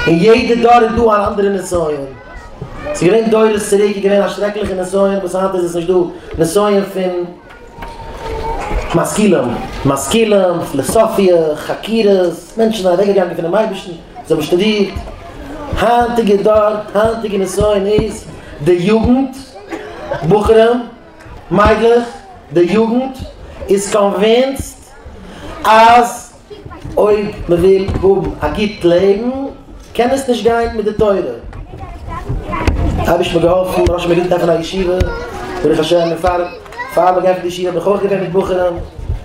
אין יעדע דור איז דא אן אנדערע נסיון. ס'איז געווען דורות צוריק איז געווען א שרעקליכע נסיון וואס היינט איז עס נישט דא, נסיון פון משכילים, משכילים, פילאסאפיע, חקירות, מענטשן זענען אוועקגעגאנגען פונעם אייבערשטן, זיי האבן שטודירט. היינטיגע דור, היינטיגע נסיון איז די יוגנט, בחורים, מיידלעך, די יוגנט איז convinced אז אויב מען וויל האבן א גוט לעבן קען עס נישט גיין מיט די תורה. אייבערשטער מיר געהאלפן, מוהרא"ש האט מיר געזאגט עפענען א ישיבה, ברוך השם, און פאר פאר מ'האט געעפנט די ישיבה בין איך אויך געווען מיט בחורים,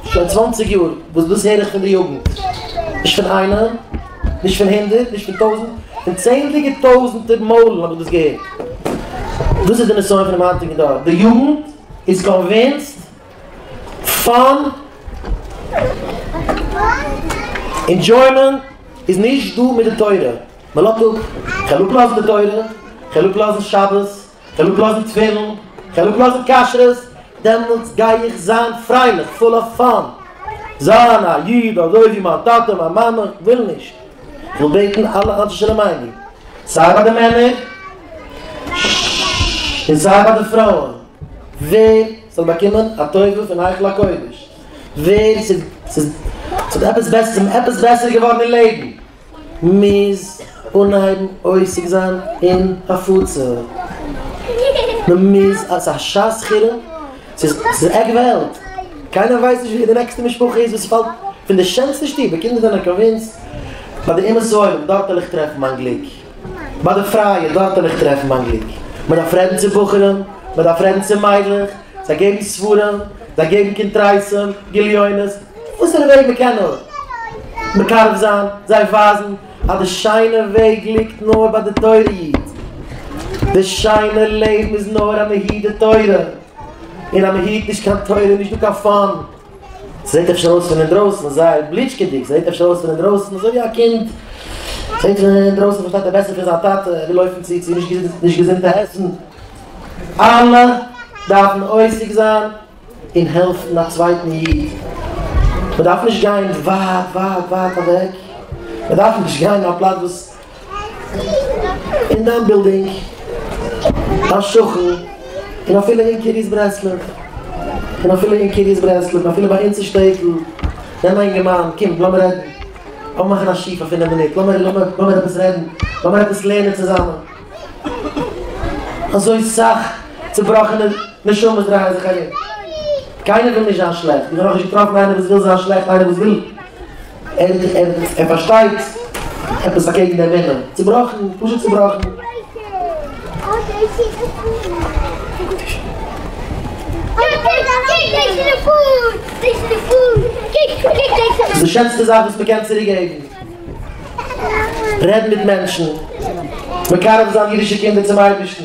שוין צוואנציג יאר וואס דאס הער איך פון די יוגנט, נישט פון איינעם, נישט פון הונדערט, נישט פון טויזנט, פון צענדליגע טויזנטער מוילן האב איך דאס געהערט. דאס איז די נסיון פונעם היינטיגן דור, די יוגנט איז convinced fun, enjoyment איז נישט דא מיט די תורה, מען לאזט אפ, כ'וועל אפלאזן די תורה, כ'וועל אפלאזן שבת, כ'וועל אפלאזן תפילין, כ'וועל אפלאזן כשרות, דעמאלטס גיי איך זיין פרייליך, full of fun, זיין א איד אזוי ווי מיין טאטע מיין מאמע, כ'וויל נישט, כ'וויל בעטן אלע אנשי שלומינו, סיי ביי די מענער און סיי ביי די פרויען, ווער ס'זאל באקומען א טובה פון היכל הקודש, ווער ס'איז עפעס עפעס בעסער געווארן אין לעבן, מוז אנהייבן עוסק זיין אין הפצה, מ'מוז, ס'איז א שעת חירום, ס'איז עק וועלט, קיינער ווייסט נישט ווי די נעקסטע משפחה איז וואס פאלט פון די שענסטע שטוב, קינדער זענען convinced ביי די אומות העולם, דארט וועל איך טרעפן מיין גליק. ביי די פרייע, דארט וועל איך טרעפן מיין גליק. מען דארף רעדן צו בחורים, מען דארף רעדן צו מיידלעך, זיי געבן ספרים, זיי געבן קונטרסים, גליונות, וואסערע וועג מען קען נאר. מקרב זיין, זיי ווייזן אז די שיינע וועג ליגט נאר ביי די תורה איד. די שיינע לעבן איז נאר אז מען היט די תורה. און אז מען היט נישט קיין תורה איז נישטא קיין fun. ס'זעט אפשר אויס פון אינדרויסן זייער בליטשקעדיג, ס'זעט אפשר אויס פון אינדרויסן אזוי ווי א קינד, זעט פון אינדרויסן פארשטייט ער בעסער פון זיין טאטע, ער וויל לויפן צו צו נישט געזונטע עסן. אלע דארפן עוסק זיין אין העלפן א צווייטן איד, מ'דארף נישט גיין ווייט ווייט ווייט אוועק, מ'דארף נישט גיין אין א פלאץ וואס אין דיין בילדינג, דיין שכן, און אפילו אין קרית ברסלב, און אפילו אין קרית ברסלב, און אפילו ביי אונז אין שטעטל, נעם א אינגערמאן, קום לאמיר רעדן, לאמיר מאכן א שיעור פאר פינף מינוט, לאמיר לאמיר לאמיר עפעס רעדן, לאמיר עפעס לערנען צוזאמען. אזוי סאך צובראכענע נשמות דרייען זיך ארום. קיינער וויל נישט זיין שלעכט, איך האב נאכנישט געטראפן איינער וואס וויל זיין שלעכט, איינער וואס וויל ער ער פארשטייט עפעס אקעגן די אמונה, צובראכן, פשוט צובראכן. ס'איז די שענסטע זאך וואס מ'קען צוריקגעבן, רעדן מיט מענטשן, מקרב זיין אידישע קינדער צום אייבערשטן.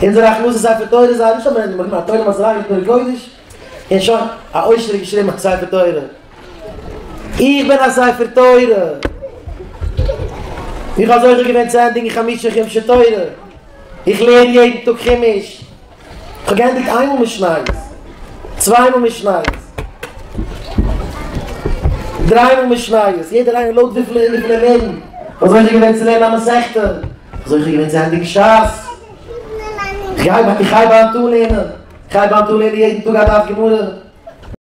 אונזער הכנסת ספר תורה איז נישט אז מ'נעמט א תורה מסורה און קודש, און שוין, א עושר האט געשריבן א ספר תורה. איך בין א ספר תורה. איך האב זוכה געווען צו ענדיגן חמשה חומשי תורה. איך לערן יעדן טאג חומש. איך האב געענדיגט איינמאל משניות, צוויי מאל משניות, דריי מאל משניות, יעדער איינער לויט וויפיל ער לערנט. איך האב זוכה געווען צו לערנען א מסכתא. איך האב זוכה געווען צו ענדיגן שס. איך הייב היינט אן לערנען. איך הייב היינט אן לערנען יעדן טאג א דף גמרא.